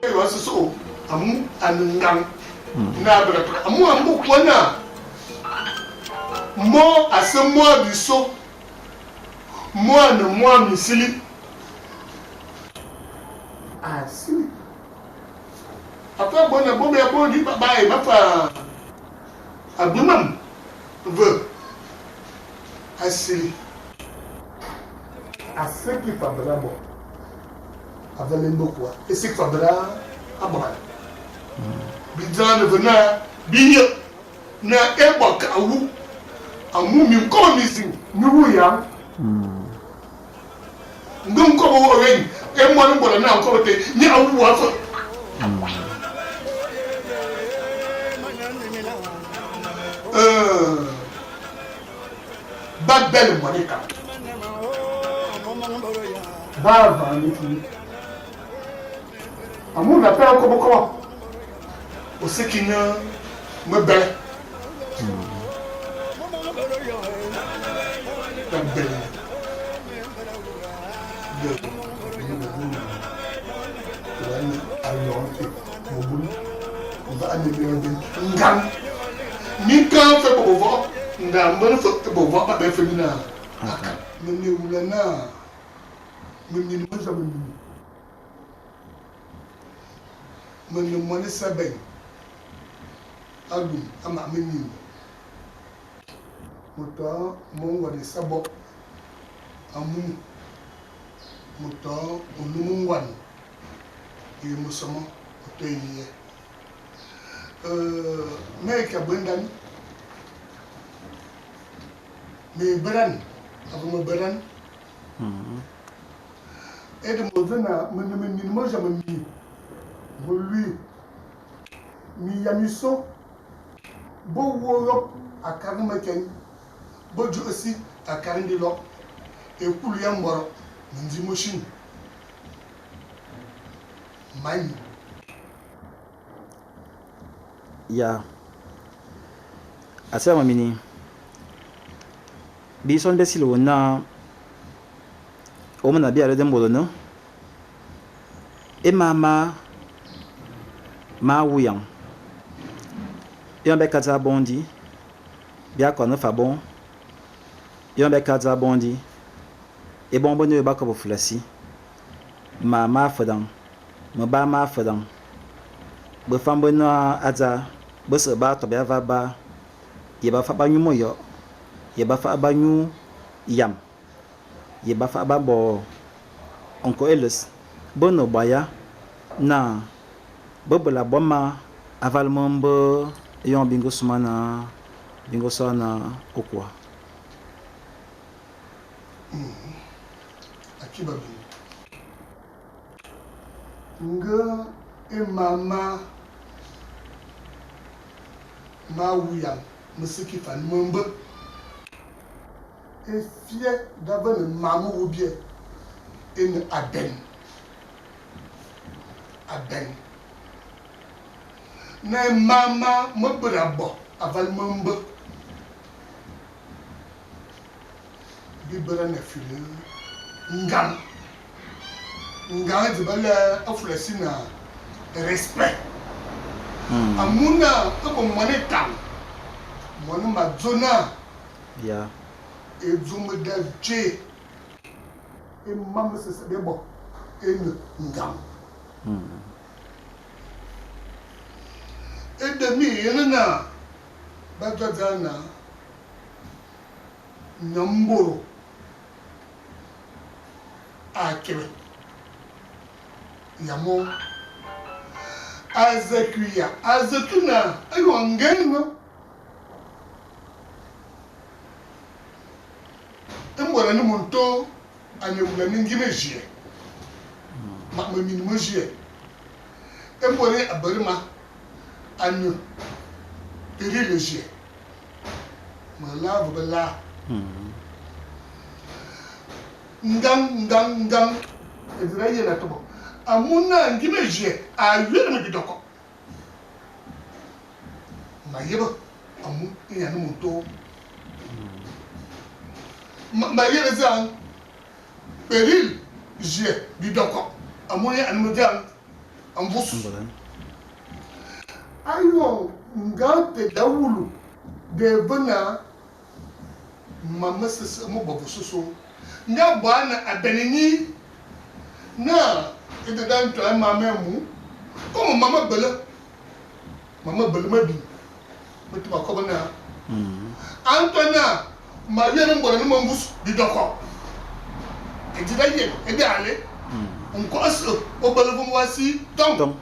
Éyong asese ô amu a ne ngang naa bera tobe amu a mbe ôkua naa môr ase môr a bisô, môr a ne môr a minsili. A sili. Afe a bo naa bôr be ya bôr di ba yem afe abuiñ mam, ve, a sili. A se ki faa bera bo aval é mbe ôkua, é se ki faa bera a boban. Bi dzalane ve naa bi yeghe naa é bo akakh awu, amu minkôman mizing mi wuyang. Nge nkobe ô wéñ, é moan mbôr a ne a nkobe té, ñe a wu wa fe. Ba bele moan ékang. Baa vaghane ki ñe. Amu da peghe nkobe-kôba, ô se ki ñe mebele. Da bele ngang minkang fe bo bevokh ndamben fe é bevokh ba bèè fe mina akal. Me ne wule naa me ñine medzô me mine. Me ne moan ésaa bèñ alum a makh me ñing. Me too mo ngoan ésaa bokh amu me too ônum ngoan ye mesomo me too éyiè. Méé ki a bo é ndan, méé beran, ave me beran. Éde me dzô naa, me ne menii môza menii, me lui, mi ya minsô, bo wu ôyôp akal mekèñ, bo dzi ôsi akal mbilokh, ékulu ya mbôrô mendzim ôshiñ ma nyi. Ya. A sia ma minii, bii soan bia sili wô naa, Ô mana bia lôt é mbôlô nô, é maa maa, maa wuyang. Éyong bia ka dzaa bong di, bia kôane fe abong. Éyong bia ka dzaa bong di, é bong be ne wé ba kobe fulasi. Maa maa fedang, mebaa maa fedang. Befam be ne a dzaa, bese baa tobe aval baa, ye ba fakh ba ñu meyokh, ye ba fakh ba ñu yam. Ye ba fakh ba bo nko'o éles be ne bo aya naa be bele abo maa aval me mbe éyong bi nge suma naa bi nge so ane ôkua? Akiba bi nge é mam ma ma wuyang me se ki faa me mbe. Éfiè da vane mam ôwu biè é ne abeng. Abeng. Naa é mam maa me bera bo aval me mbe, bi berane fili ngang. Ngang édzi ba lèè a fulasi naa respect. Amu naa é bo moan ékang, moan ma dzô naa. Bia. É dzôm da djié é mam mesese bia bo é ne ngang. Éde mi yene naa ba dzô-dzaa naa, Ña mbôrô a kebe ya mo. A ze ki ya? A ze ki naa éyong ngeng. É môr a ne mo ntôô a ne wulane ngim édjiè, ma me mini mo édjiè. É môr éñe a bere ma a ne péril édjiè, ma laa ve be laa. Ngang, ngang, ngang, édzi da yiène a tobo, amu naa ngim édjiè a yuène me bidokô. Ma yebe amu éñe a ne mo ntôô. Ma yebe dzang péril djiè bidokô amu éñe a ne mo dzang. A mvus. Ayong ngang té da wulu déé ve naa mam mesese me bo ve sôsôe. Nge a bo ane a bene ñi naa édedaa nto é mam ému, kômô mam me bele, mam me bele mebîn. Me tugha kobe naa, A nto naa ma yiène mborane me mvus bidokô. Édi da yiène éde alé, nko'o ôse ô bele vôm wa si tong.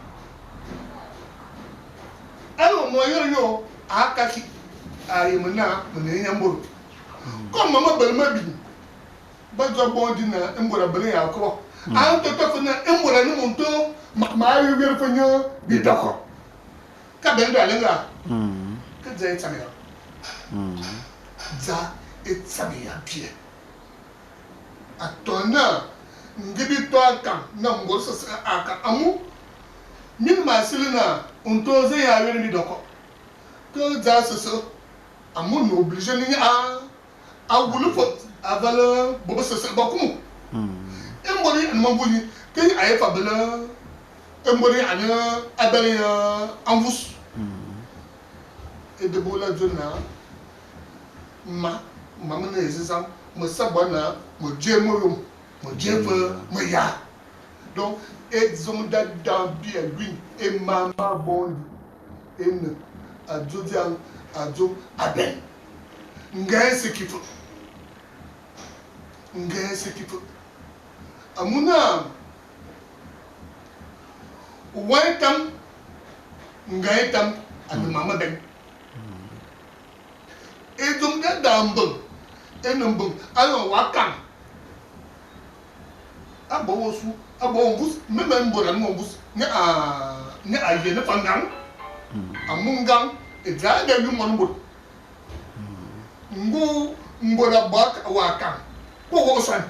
Éyong môr y'ôyô aa ka ki, a yem naa me ne ñamôrô. Kôm mam me bele mebîn, ba dzô bôr di naa é mbôr a bele ya akôbô. A ntoo fe naa é mbôr a ne mo ntoo maa ye wiè fe ñe bidokô. Ka bèñ do alé nga? Ke dzaa é tsam ya? Dzaa é tsam ya biè. A too naa nge bi too akang naa mbôr sese a kang amu Min ma sili naa ntôô zé ya wiène bidokô ke dzaa sese amu ne obligé ni nye a wulu fôt aval bôt besese ba kumu. É mbôr nye a ne memvuiñ nyi, ke nye a ye faa bele é mbôr nye a ne a bele nye a mvus. Éde be wula dzô naa, Ma, ma me ne ézizang, me se bo naa me djié meyôm, me djié fe meyaa. Donc, é dzôm da dang bia wiñ é mam ma bong di, é ne, adzô dzam, adzô abeng. Nge é se ki fe, nge é se ki fe. Amu naa, wa étam, nge étam a ne mam mebèñ. É dzôm da dang mbeng é ne mbeng ayong wa kang. A bo ôsu, a bo ô mvus, meme mbôrane ô mvus ñe a ñe a yiène fa ngang, amu ngang é dzaa da wiñ moan bôt. Ngu mbôr a bo wa kang, ô wokh ôsoan.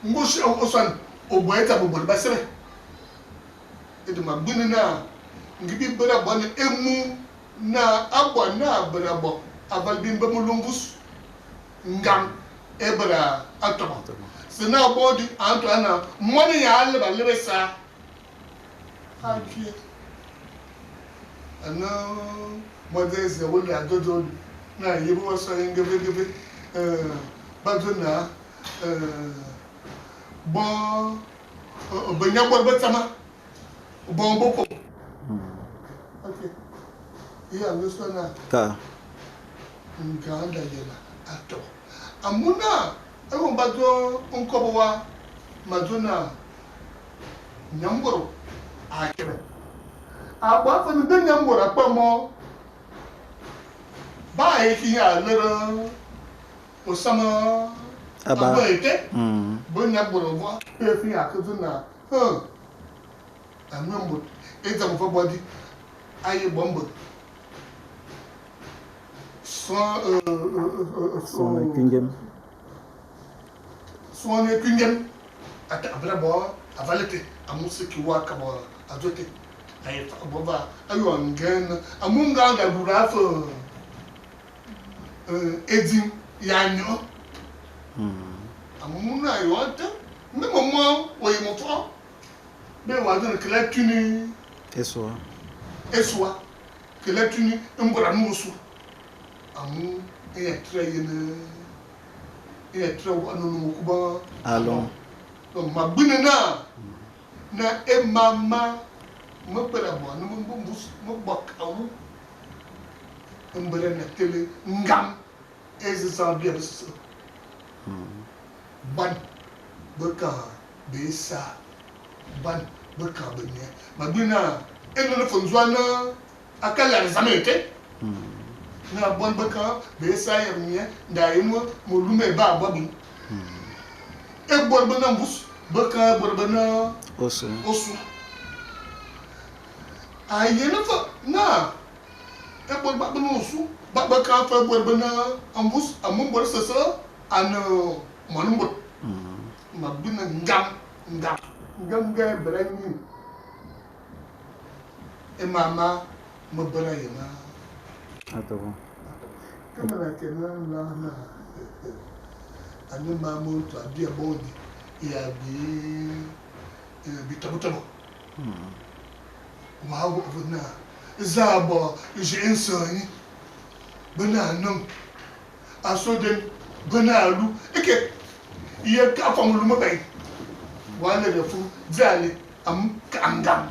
Ngu ôsi a wokh ôsoan, ô bo é dzam bôr ba sebe. Éde ma bunu naa, nge bi bera buane ému naa a bo naa a bera bo aval bi mbe melu mvus, ngang é bera a tobo. Se naa bôr di, a nto naa, moan ñe a lebe a lebe ésaa. A djié. Ane moadzang ézing a wulu a dzô-dzô di, naa a yebe wa sôô ye ngevé-ngevé, ba dzô naa, Bôr beñabôr be tsama, bong be kôm. Ok. Ye a nga sôô naa, Kaa. Ngang da yene a tobo. Amu naa, éyong ba dzô nkobe waa, ma dzô naa, Ñamôrô aa kebe. A bo afe nge ñamôrô a kpe mo, baa ye ki ñe a lere ôsama Aba. abé été. Beñabôrô mvoa béé fe ñe a ke dzô naa, Hum! A ñuè mbôt, é dzam ô va bo di, a ye bo mbeng. Soan é kuiñ ngem. Soan é kuiñ ngem. A ta'a bera bo aval été, amu se ki wa k'a bo adzô té. A ye faa bo va ayong ngen, amu ngang da lura fe édzing ya ñô. Amu naa ayong té, mbemba môr wa yem fôghô, be wa dzô naa, Kele tuni Ésua. Ésua. Kele tuni é mboran ôsu, amu éñe a tira yen, éñe a tira wokh n'nôm ôkuba Along. Donc ma buine naa, naa é mam ma me bera bo ane me mbe mvus me boak awu, me mbere na tele ngang ézizang bia besese. Boan be kang béésaa, boan be kang beniè. Ma buine naa, é ne fe ndzôane akal lare Nzame été, naa boan be kang béésaa ya beniè nda ye melu meba a bo abuiñ. É bôr be ne mvus, be kang é bôr be ne ôsu. A yiène fe naa, é bôr ba be ne ôsu, ba be kang fe é bôr be ne mvus, amu mbôr ésese a ne moan mbôr. Ma bune ngang ngang. Nge nge bera ñing é mam ma me bera yem a. A tobo. Ke me nga ke na nlang naa ane ma me ntoo a bia bong di ya bi bitôbô-tôbô. Wa wokh ve naa, za a bo zhèñ nseng ñi, be ne a n'neng, a so den, be ne a lu, é ke ye kaa fam melu mebèñ, wa lere fulu dzé alé, amu kaa ngang.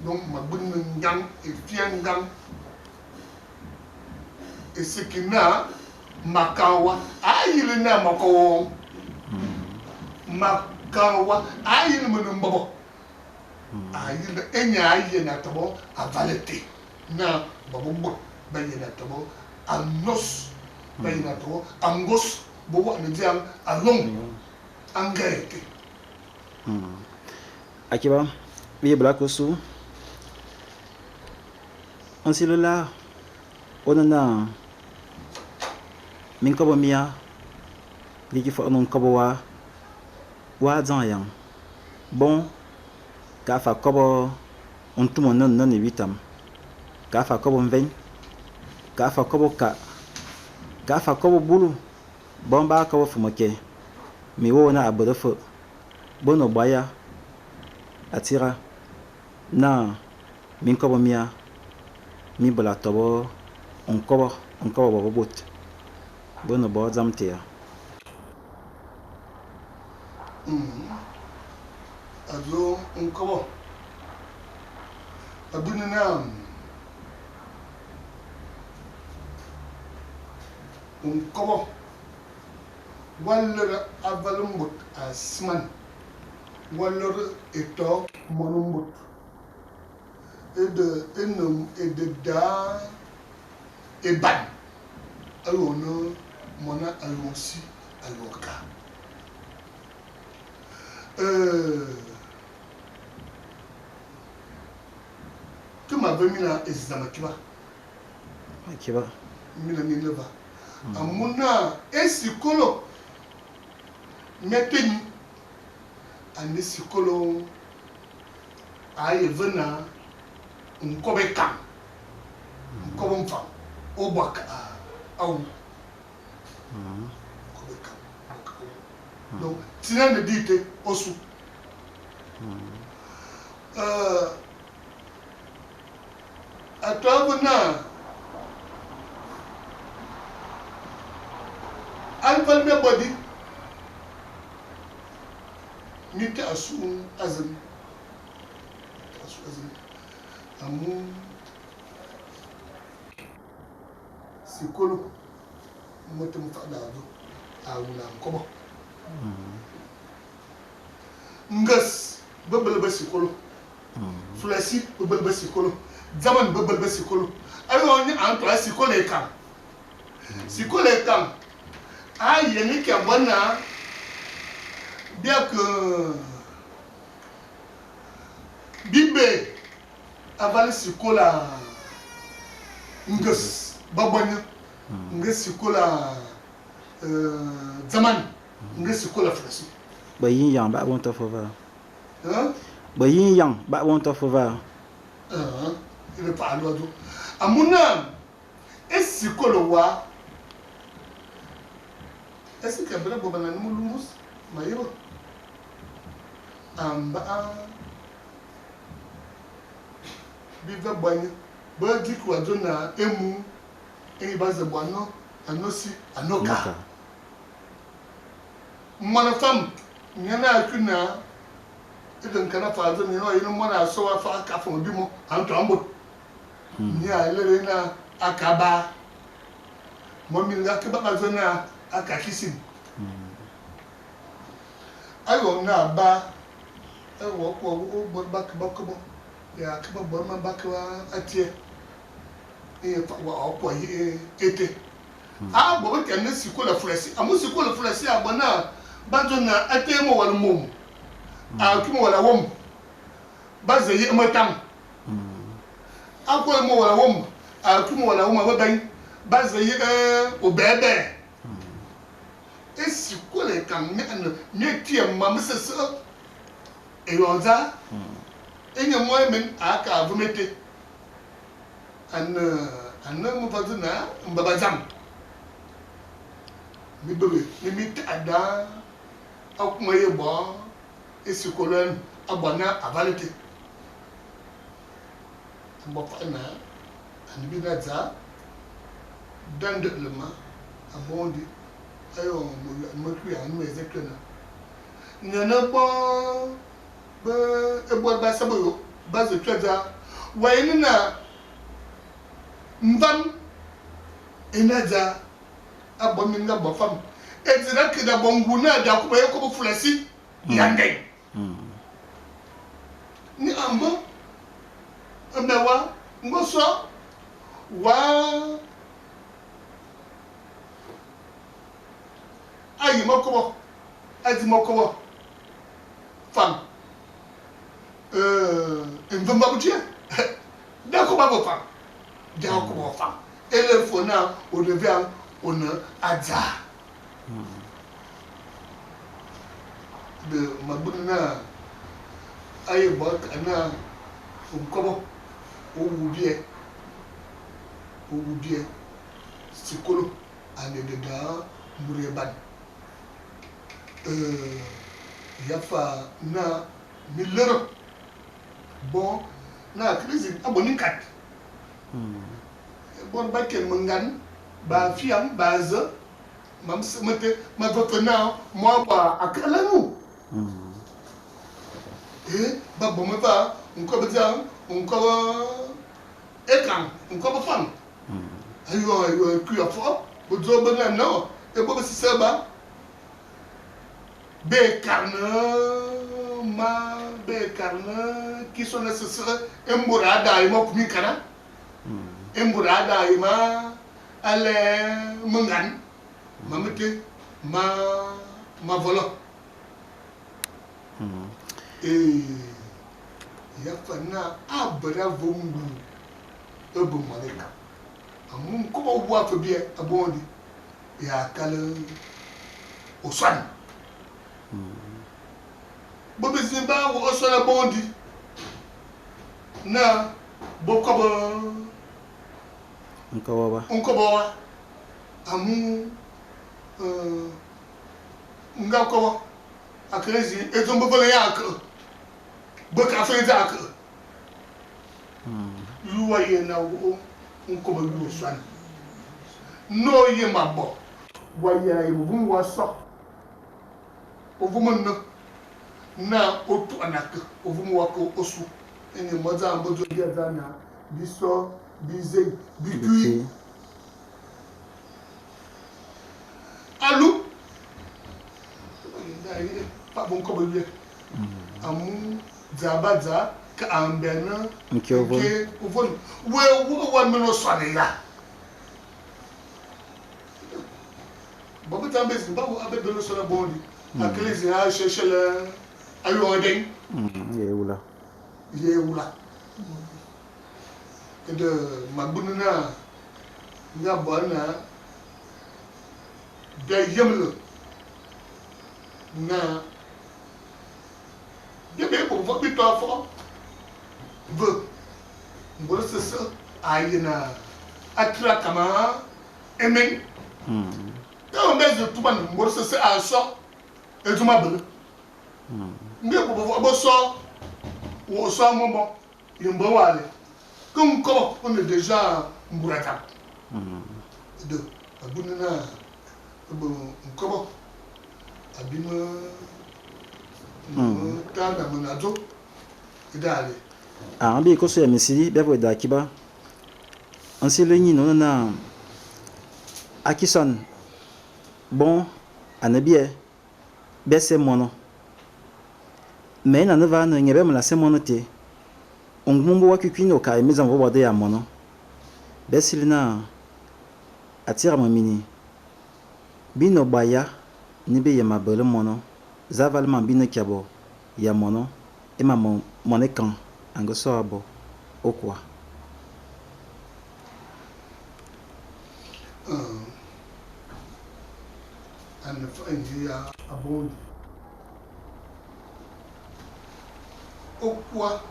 Donc ma bune ngang, éfiè ngang, é se ki naa ma kang wa, aa yili naa ma ko wong. Ma kang wa, aa yili me ne mbôbô. Aa yili naa éñe a yiène a tobe aval été, naa mbôbô bôt ba yiène a tobe angôs, ba yiène a tobe angôs, bo wôkh dzèñ ayong a ngèè été. Akiba, bi ye bera ke ôsu, nsili laa ô ne naa, minkôbô mia nge ki faa nkôbô waa, waa dzang-yang bong kaa faa kôbô ntum n'nen ye bitam, kaa faa kôbô mvèñ, kaa faa kôbô k'a, kaa faa kôbô bulu, bong baa kôbô fe mekè mi wôô naa a bere fe. Be ne bo ya a tsira naa minkôbô mia mi bera tobe nkôbô nkôbô wa bo bôt. Be ne bo dzam té ya? Adzô nkôbô a bune naa nkôbô wa lere aval môt a siman, wa lere éto moan môt. Éde é ne édedaa éban ayong naa moan a yông si a yông kaa. Ke ma ve mina ézizang akiba. Akiba. Mina mi ne va. Amu naa é sikôlô mia té ñi, a ne sikôlô aa ye ve naa nkobe ékang, nkobe nfam ô bo awu. Nkobe ékang ô bo awu. Donc, tsinane di té ôsu. A too ve naa, aval mia bo di, mi ta'a sughu a zen, ta'a sughu a zen, amu sikôlô môt té nfakh da dzô, a wule a nkôbô. Nges be bele be sikôlô. Fulasi be bele be sikôlô, Dzaman be bele be sikôlô. Ayong nye a nto a sikôlô ékang. Sikôlô ékang a yiène ki a bo naa bia ke bi bèè aval sikôlô a nges ba bo nye, nge sikôlô a Dzaman nge sikôlô a Fulasi. Ba yin yang ba bo nto fe va. Ba yin yang ba bo nto fe va. É ne faa alu adzô. Amu naa, é sikôlô waa, é se ki a bera boban ane melu mvus ma yebe, a mbaa bi ve bo ane, béé dzi ki wa dzô naa ému éñi ba ze bo ano, ano si, ano kaa. Moan fam niène a ku naa, éde nkane a faa dzô niène wa yen moan a so wa fakh akap fong bimo a nto a mbot. Ñe a lere naa a ke abaa. Moan minenga a ke bap a dzô naa a ke a kisin. Ayong naa abaa, é wa wokh bôr ba ke ba kômô, ya a ke ba bôr mam ba ke ba tiè, éñe fakh wa kôa ye été. A bo be kene sikôlô ya Fulasi. Amu sikôlô ya Fulasi a bo naa ba dzô naa a téé mowal muom, a ki mowal awôm, ba ze yeghe metang. A kôre mowal awôm, a ki mowal awôm a bebèñ, ba ze yeghe ôbèè-bèè. É sikôlô ékang mia ne mia tiè mam mesese éyong dzaa, éñe môt émen a k'a vem été. Ane ane me va dzô naa, Mbemba dzam! Mi bebe ne mi ta'a dang akum ye bo é sikôlô a bo naa aval té. Mbo fa na ane bi na dza da ndeghle ma abong di ayong me kuiyang ane me ze kuè na niène bong be é bôr ba sebe ôyô ba ze kuè dza wa yene naa mvam é ne dza a bo minenga bo fam é dzira ki da bo ngu'u naa da kobe ye kobe fulu asi ya ndèñ. Ni a mbo mbe wa ngo so wa a yi mekôbô, a dzi mekôbô fam mvemba bidjié da kôbô abo fam, da kôbô fam é lere fe naa ô ne vèè ô ne a dzaa. De ma bunu naa a ye bo akal naa nkôbô ô wu biè, ô wu biè sikôlô a ne édedaa mura éban. Ya faa naa mi lere bôr naa akal ézing a bo minkat. É bôr ba ken mengan ba fiang ba ze. Mam mese meté ma ve fe naa môr a bo akal añu. É ba bo mevakh nkobe dzang, nkobe ékang, nkobe fam. Ayong ayong é kuiñ afôô, bedzô be nga nô é bôr besese ba béé karne ma, béé karne kisoan ésese é mbôra a daghe ye ma ku minkana, é mbôra a daghe ye ma A lèè mengan mam meté ma ma vôlô. Éé, ya fe naa a bera ve ngu'u ébe moan ékang. Amu nkobe wa fe biè abong di, ya akal ôsoan. Bôt bézing ba wokh ôsoan abong di naa be kobe. Nkobe wa, amu nga kobe akal ézing é dzôm be vole ya akeghe, be kaa fe nye dzaa akeghe. Yu wa yiène naa wokh nkobe wi ôsoan. Naa ô yem a bo, wa yiène a yem mvum wa so ô vôm ô ne, naa ô tughan akeghe ô vôm wa ke ôsu. Éñe moadzang a mbe dzô bia dzaa naa bi so bizeng bi kui. Alu, fa bo nkobe wiè, amu dzaa ba dzaa ke a mbène Nke ô vôn. nke ô vôn. Wéé wokh éwuan me ne ôsoan ya. Bobedzang bézing ba wokh abé be ne ôsoan abong di, akal ézing a chercher ayong dèñ. Ye éwula. Ye éwula. Éde ma bunu naa, nga bo naa bia yemle naa bia be bo mvoa bi too afogho, ve, mvôr ésese a ye naa a tira kam éméñ. Éyong bia zu tuban, mvôr ésese a so é dzôm a bele. Nge é bo bevokh be so wô ôsu a momo ye mbe wa alé, ke nkôô ô ne deja ngura dzam. Éde, a bunu naa ébe nkôô abim me taa naa me ne adzô, éde alé. A Bi kôsô ya minsili bia ve da akiba. Nsili ényi ô ne naa, A kisoan bong ane biè bia sè mono. Me é nane vaa ane ñe be mana sè mono té, ôngum mbu wa kikui ô kare medzam ô bo de ya mono. Bia sili naa, A tsigha ma mini, bi ne bo aya ne be yem a bele mono, za aval mam bi ne kia bo ya mono é mam moan ékang a nge so a bo ôkua? A ne fe ndjié ya abong di. Ôkua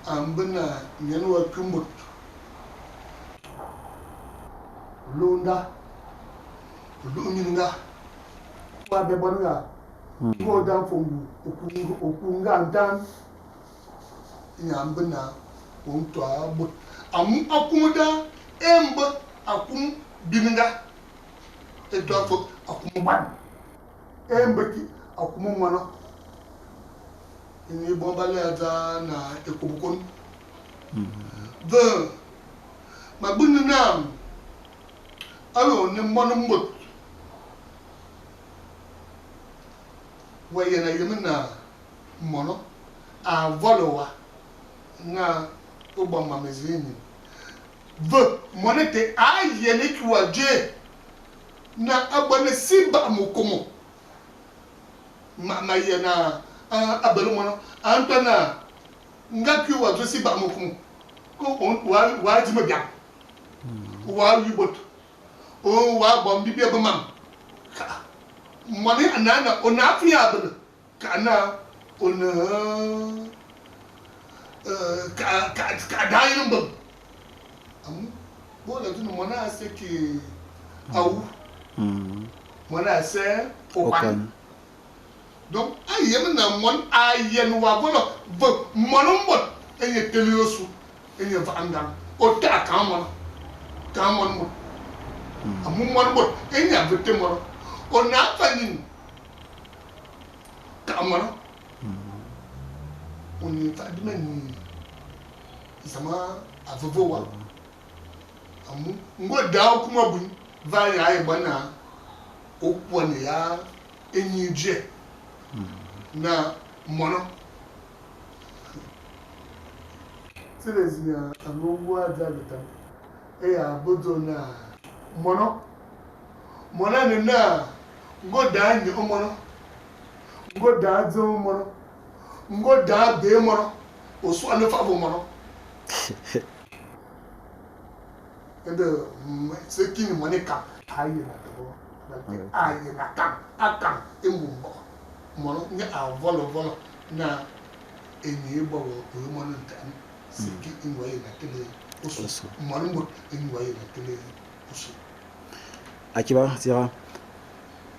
a mbe naa niène wa ku môt, ô lôr nda, ô lughu minenga, wa bia boan nga, nge ô dang fe ngu'u, ô ku nga ntan, éñe a mbe naa. Ô ntoa bôt. Amu akum daa é mbe akum binenga, é toa fe akum boan. É mbe ki akum mono. Éñe é bong ba lere dzaa naa ékob-ôkôn. Ve, ma bunu naa, éyong ô ne moan môt, wa yiène yem naa mono a vole wa naa ô bo mam mézing éning. Ve, mono té aa yiène ki wa djié naa a buane si ba'am ôkômô. Ma yiè naa a bele mono a ntoa naa nga kuiñ wa dzô si ba'am ôkômô, ke wa dzi mebiang, wa wi bôt, wa bo mbibia be-mam. Kaa. Mono a ne ane ô ne afuiñ a bele, kaa naa ô ne kaa daghe yem mbeng. Amu bôr ba dzô naa mono aa se ki awu, mono a se ôkoan. Donc, a yem naa moan a yen wa vôlô, ve moan mbôt éñe tele ôsu, éñe vakh ngang. Ô ta'a kang mono, kang moan mbôt. Amu moan mbôt éñe a ve té mono. Ô ne afa ñing kang mono. Ô ne faa bime ñii Nzame a ve ve wa. Amu ng'ô daa ô kumu abuiñ, vaa ye a ye bo naa ô kuane ya éñii dwiè naa mono. Tsîn ézing a nga wu a dzaa metam éyong a bo dzô naa, Mono, mono a ne naa ng'ô daa ñeghe mono, ng'ô daa dzô mono, ng'ô daa béé mono, ô sughlane fave mono. Éde se ki ñe moan ékang a yen a tobo a yen akang, akang é mbu mbokh. Mono ñe a volo-volo naa éñi é bo ôyôm mono ntaane, se ki éñi wa yen a tele ôsu. Moan môt éñi wa yen a tele ôsu. Akiba dzigha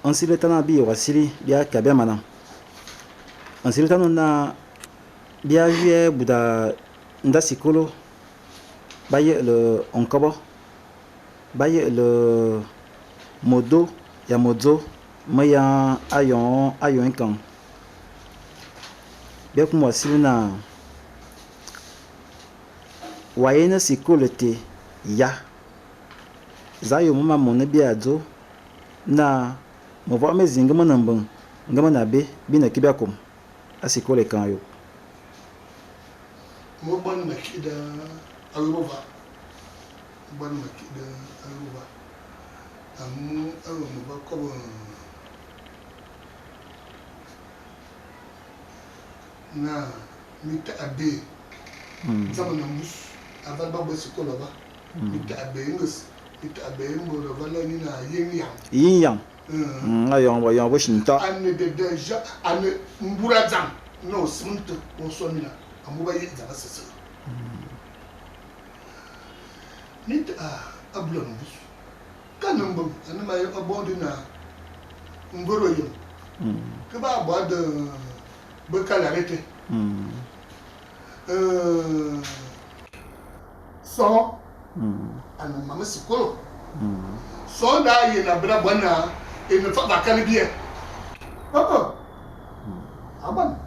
nsili tang naa bi ye wa sili bia ke bia mana. Nsili tang naa bia wiè bura nda sikôlô ba yeghle nkobo, ba yeghle modo ya modzô me ya ayong ayong ékang. Bia kumu wa sili naa, Wa yen sikôlô té ya? Za ayôm mam ô ne bia dzô naa mevakh mézing nge me ne mbeng nge me ne abé bi ne ki bia kôm a sikôlô ékang ayôp? Mebane ma kikh da ayôp ôva. Mebane ma kikh da ayôp ôva. Amu éyong me va kobe naa mi ta'a béé dzam ane mvus aval ba bo ésikôlô ôva. Mi ta'a béé nges, mi ta'a béé é môr a va lere ñe naa a yen yang. Yen yang. Ayong ayong abo ntôô. A ne deja, a ne mbura dzam naa ô sim nté ô soo mina, amu ba yeghe dzam asese. Mi ta'a a bulane mvus. Ke ne mbeng, ane ma ye bo de naa mvôr ô yem ke ba bo de bekalare été. Song a ne mam sikôlô. Song da yiène a bera bo naa é ne fave akal biè. Aban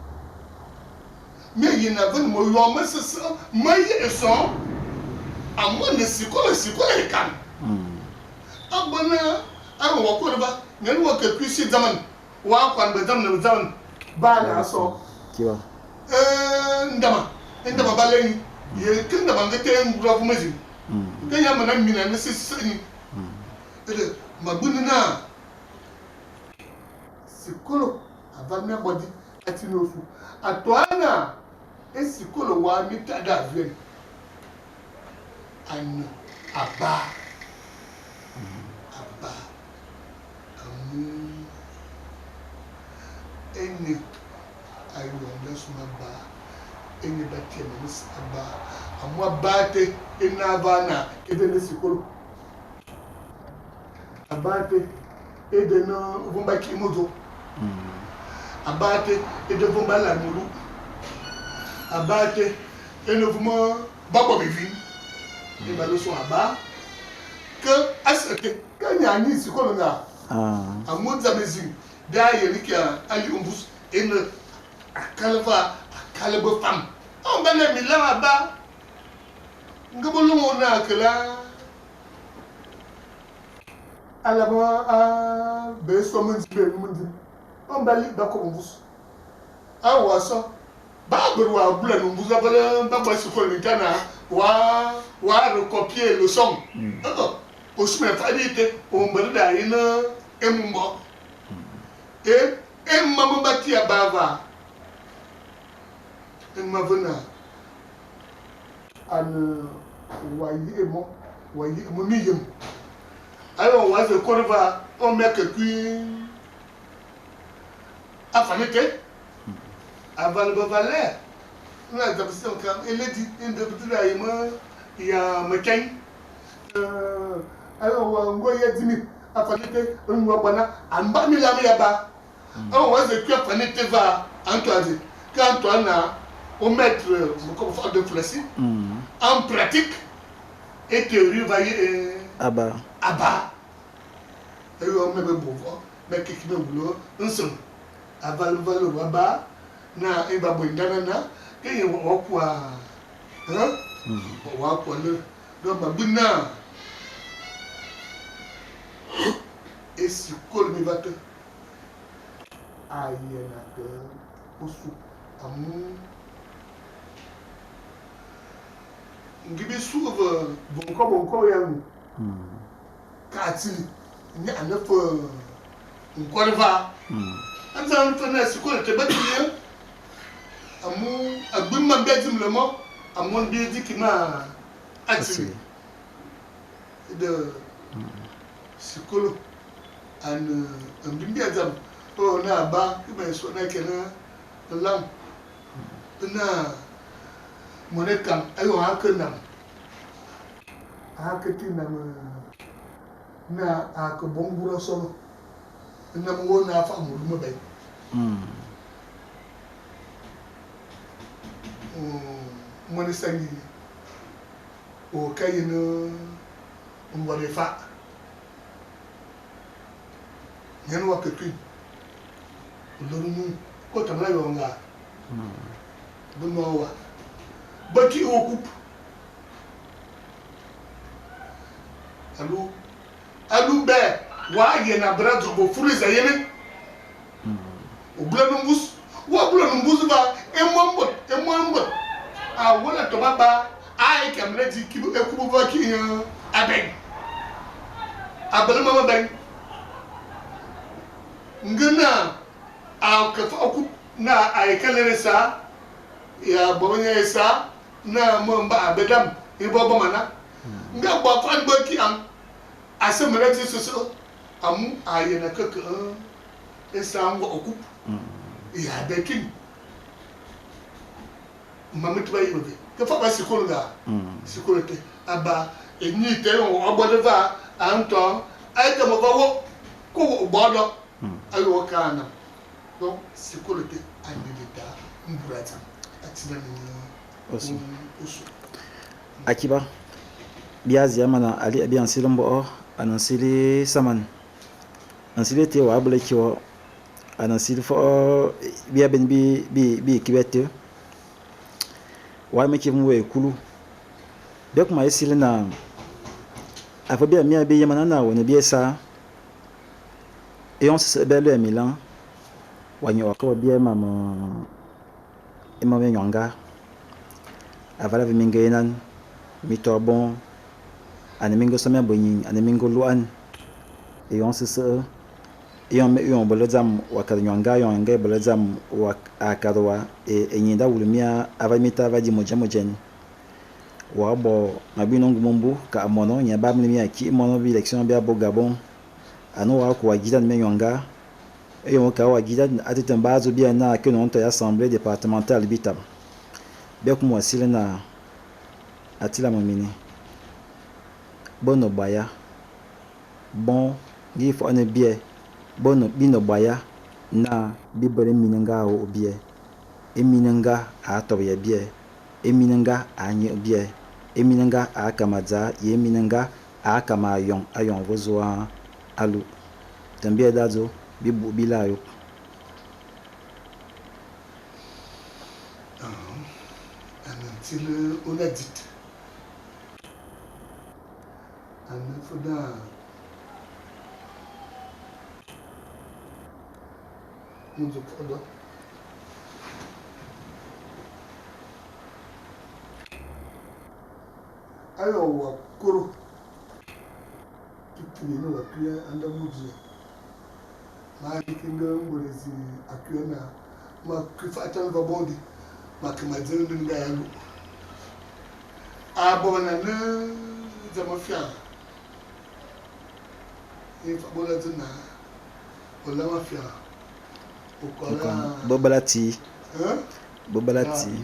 mia yiène a vene meyong mesese me ye song amu a ne sikôlô, sikôlô ékang. A bo naa ayong wa kôre va, niène wa ke kuiñ si dzaman, Wa koan be dzam ne be dzam baa naa soo. É ndama, é ndama ba lè ñi, ye ke ndama nge té ngura vôm ézing, ke ña mana mina ne si sese ñi. Éde ma bunu naa, sikôlô aval mia bo di a tsini ôsu, a toa naa é sikôlô waa mi taa da vuèn a ne abaa, abaa. Amu éñe ayong da sum abaa, éñe ba tiè mam mese abaa. Amu abaa té é ne avaa naa éde é ne sikôlô. Abaa té éde é ne vôm ba kikh modzô. Abaa té éde é vôm ba lare melu. Abaa té é ne vôm Ba bo bivin e ba leçon aba que asete ke nya ni sikolo nga amu dzam ézing da yene ki ali mvus ene akal va akal be fam on ba le milan aba nge bolongo na kela alaba a be so munzi be munzi on ba li ba ko mvus awa so ba berwa bula no mvus ba ba ba sikolo ni tana wa wa recopier leçon osime fa di te o mbere da ina emumbo e emma ba ti abava emma vena an wa yi emo wa yi mo mi yem ayo wa ze korva o me ke kui afanete aval ba valer na da bisi kan eledi inde bitira yi ma ya maken ayo wa ngo ye dimi afanete nwa bana amba mi la mi ya ba ayo wa ze kui afanete va Antoine quand Antoine a au maître comme de Flessi en pratique et théorie va y aba aba ayo me be bovo me kiki me wulo nsem aval val wa ba na e ba bo ndana na ke ye wa kwa hein wa kwa le donc ma bina et si kol mi va te aye na ke osu amu ngibi suve bonko bonko ya mu ka tili ni ane fo nkorva anza nfo na sikol te batiye amu agbimma be dim le mo amu bi di ki ma atili de sikolo an mbimbi azam o na ba ki me so na ke na lam na mone kam ayo ha ke nam ha ke ti nam na a ke bon buro so na mo na fa mo mo be mone sangi o kay no ngore fa nyen wa ke tu loru ko tamla yo nga bu no wa ba ki o kup alu alu be wa ye na brazo bo furiza yene o bula no mbus wa bula no mbus ba e mombo a wala to baba ai kamre di ki e kubu ba ki aben abala mama ben ngana a ka fa ku na ai kalere sa ya bonya sa na mo mba abedam e bo bo mana nga bo fa bo ki am asemere ti soso amu aye na keke e sa ngo okup ya bekin mama tuba yi be ke fa ba sikolo ga sikolo te aba enyi te o ogbode va anto ai te mo va wo ko gbodo ayo ka na donc sikolo te anilita mburata atina ni osu osu akiba biazi amana ali abi ansili mbo anansili saman ansili te wa abule kiwo anansili fo bia ben bi bi bi kibete wa me ki mu ekulu be kuma esili na afa bia mi abi yamana na wona bia sa et on se belle Milan wa nyo ko bia mama e ma nyonga avala vi mingenan mi to bon ane mingo somia bonyin ane mingo luan et on se se et on me yon bole zam wa ka nyonga yon ngai bole zam wa akadwa e enyinda wulumia avamita vaji moja mojen wa bo mabino ngumumbu ka mono nya ba mimi ki mono bi election bia bo Gabon ano wa ko wa gida me nyonga et on ka wa gida atete mbazo bia na ke non to assemblée départementale bitam bia kuma silena atila mamini bono baya bon ngi fo ane bie bono bino baya na bibere minanga o bie e minanga a to ya bie e minanga a nyi bie É minenga a kama dzaa ye é minenga a kama ayông ayong ôvoo zu alu. Te mbiè da dzô bibuk bi lal ayôp. A ne ntsili ô ne adzit. A ne fe naa Ayong wa kôrô kikiri é ne wa kuiñ a nda bôr dzèè. Maa ye ki nge môr ézing a kuiñ naa, ma kui faa atan va bong di, ma ke ma dzeng minenga ya alukh. A boban ane dzam ôfiang, ye nfa bôr da dzô naa, Ô lang afiang, ô kôran. Bobala ti. Bobala ti.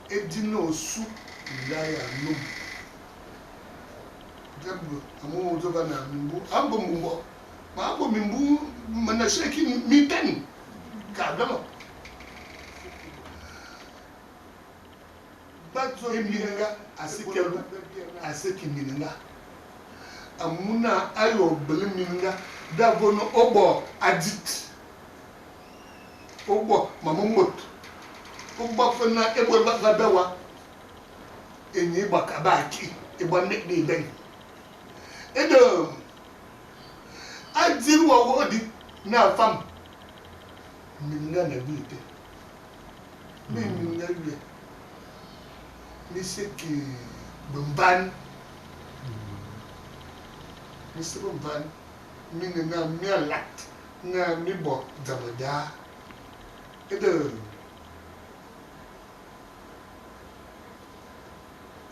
Édi ne ôsu nda ya n'nôm. Dza bo amu ô dzô va naa mimbu a mbo mbu mbokh, ma bo mimbu me ne se ki mintèñ kaa dama. Ba dzô é minenga a se ki alu, a se ki minenga, amu naa ayô bele minenga da vônô ô bo adzit, ô bo mam môt, ô bo fe naa é bôr ba va bè wa, éñi é bo akaba ba akî é boan bebèñ. Éde, a dzir wa wokh di naa fam minenga a ne abuiñ été. Me minenga wiè, mi se ki bemban, mi se bemban, mi ne naa mia lat naa mi bo dzam daa. Éde,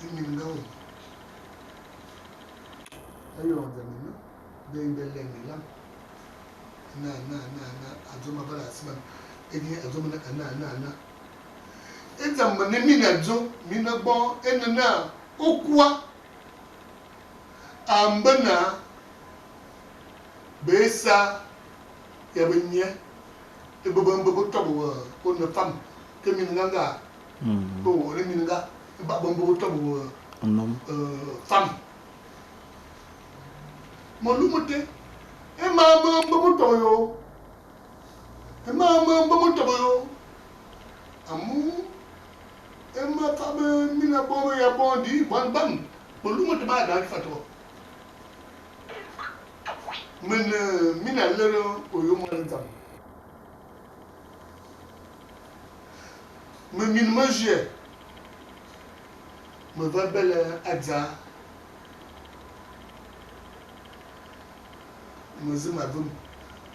é minenga wom, éyong dzam é ne, da ye be lèè minlang. Ana, ana, ana, ana, a dzô ma aval a siman, éñe a dzô ma naa, ana, ana, ana. É dzam me ne mina dzô mina bôr é ne naa, ôkua a mbe naa, béésaa ya beñiè ébe be mbe be tobe wa ô ne fam ke minenga nga, be wôre minenga éba be mbe be tobe wa fam. Melu meté, é maa me mbe me tobe yoo, é maa me mbe me tobe yoo, amu é ma faa mina bôr ya bong di boan bam, melu meté maa dang ki faa tobe. Me ne mina lere ôyôm moan dzam. Me min me djiè, me va bele adzaa. Me zu ma vem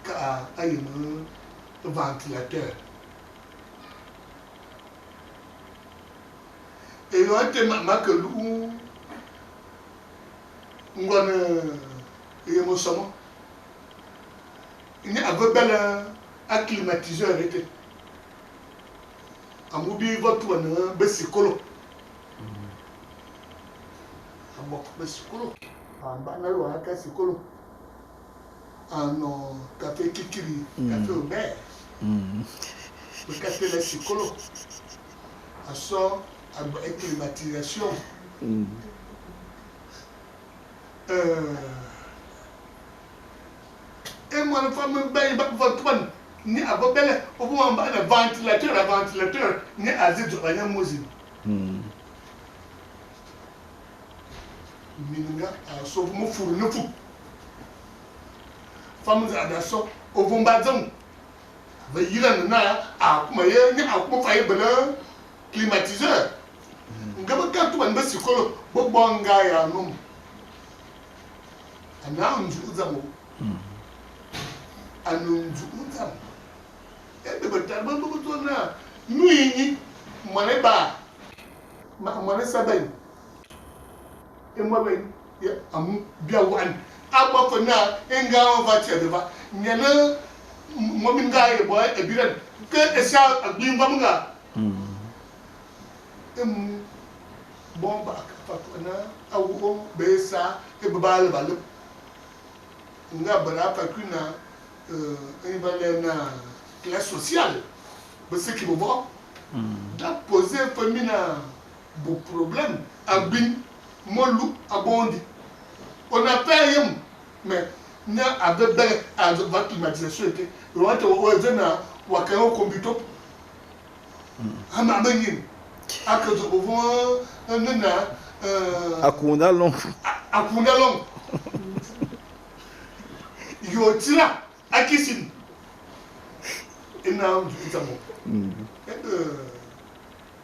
kaa a yem ventilateur. Éyong té ma ke lughu ngoan ye mesomo, ñe a ve bele a climatiseur été, amu bi va tubane besikôlô. A bok besikôlô. A mban a lôr a sikôlô, a nong café kikiri, café au beurre. Be ka tele a sikôlô, a so a gbè'e climatisation. É moan fam bèñ ba va tuban ñe a va bele ôvôm a mba'ane ventilateur a ventilateur ñe a dzi dzôban ya môs ézing. Minenga a so ôvôm ô furu mefup. Fam dza da so ôvôm ba dzeng. A va yirane naa a kuma ye ñe a kuma faa ye bele climatiseur. Nge be ka tuban besikôlô, be bo ngaa ya n'nôm. A ne a ndzukh dzam ô. A ne ndzukh dzam. Éde betare be mbe bé dzô naa, N'wiñ ñi, moan ébaa, moan ésaa bèñ, é moan wèñ, ye amu bia wô'an. A bo fe naa, é ngang ô va tiè de va, niène moan minenga a ye bo ébiran ke ésaa a gbi mvam nga. Ému, bong ba fa tugha naa a wokh béésaa ébe ba lep a lep. Nga bera fa kuiñ naa, éñi ba lèè naa classe sociale, be se ki bevokh. Da poser fe mina bo problème abuiñ melu abong di. Ô ne fe a yem mais ña a ve bere a va climatisation été éyong té ô ye dzô naa wa keghe ô kôm bitôp ama me ñing a ke dzô bevoo é ne naa A ku nda long. A ku nda long ye ô tsira a kisin é naa é dzam ô. Éde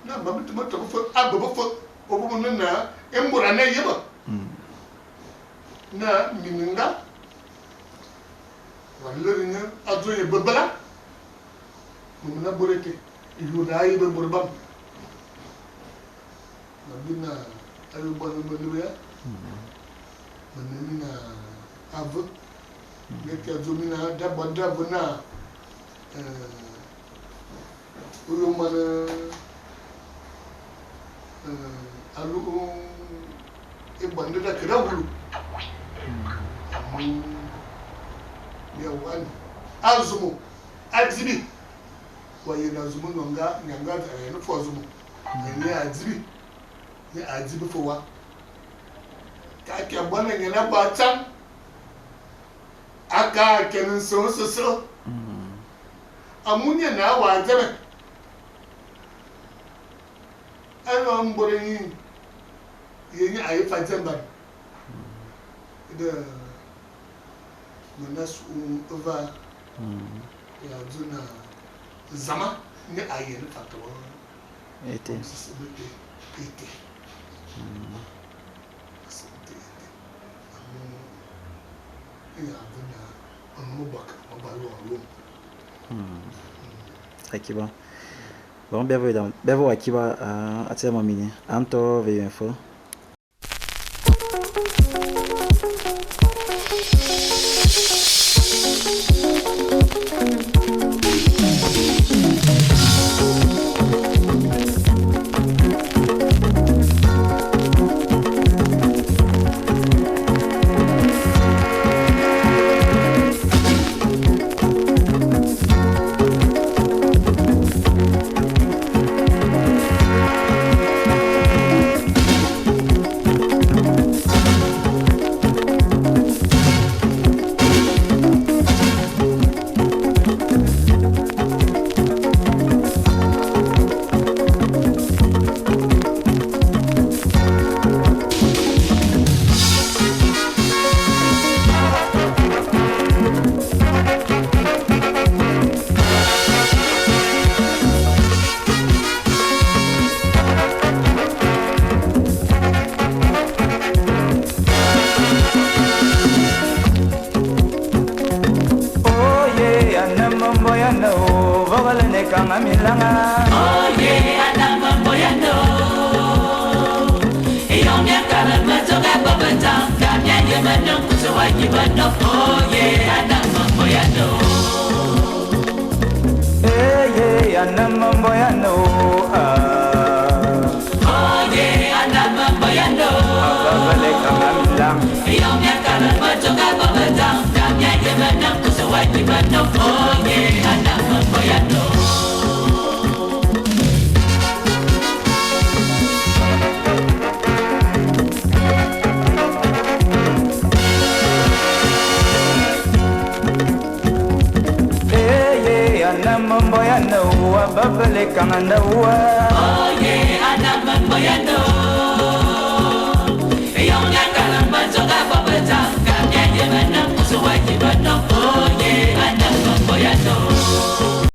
naa mam meté ma tobe fe a bebe fe ô bo ne naa é môr a ne yebe naa minenga wa lere ñe adzô ye bebela me me ne bôr été, éyong daa yebe é bôr bam. Ma bi naa a ye boane me ne ya, me ne mina aveu, nge ki a dzô mina da boan da ve naa ôyôm mane alughu é boan da ke da wulu amu bia wôane a zômô a dzibi. Wa yiène a zômô nyô nga nga a yiène fe wa zômô. Ñe a dzibi, ñe a dzibi fe wa. Kaa ki a boane ñe a bo atsang, a kaa kèn nseng ôsese. Amu ñe naa wa dzeme, éyong bôr éñi ye ñe a ye faa dzemban. Éde me nga sughu évaa ya dzô naa, Zama ñe a yiène faa tobe Été. Nsisim été été. Nsisim été été. Amu éñe a ve naa ônôm ô bo akap ma bo ayông ayông. Akiba. Bon, bia ve bia ve akiba a tse mo mine. Anto ve info.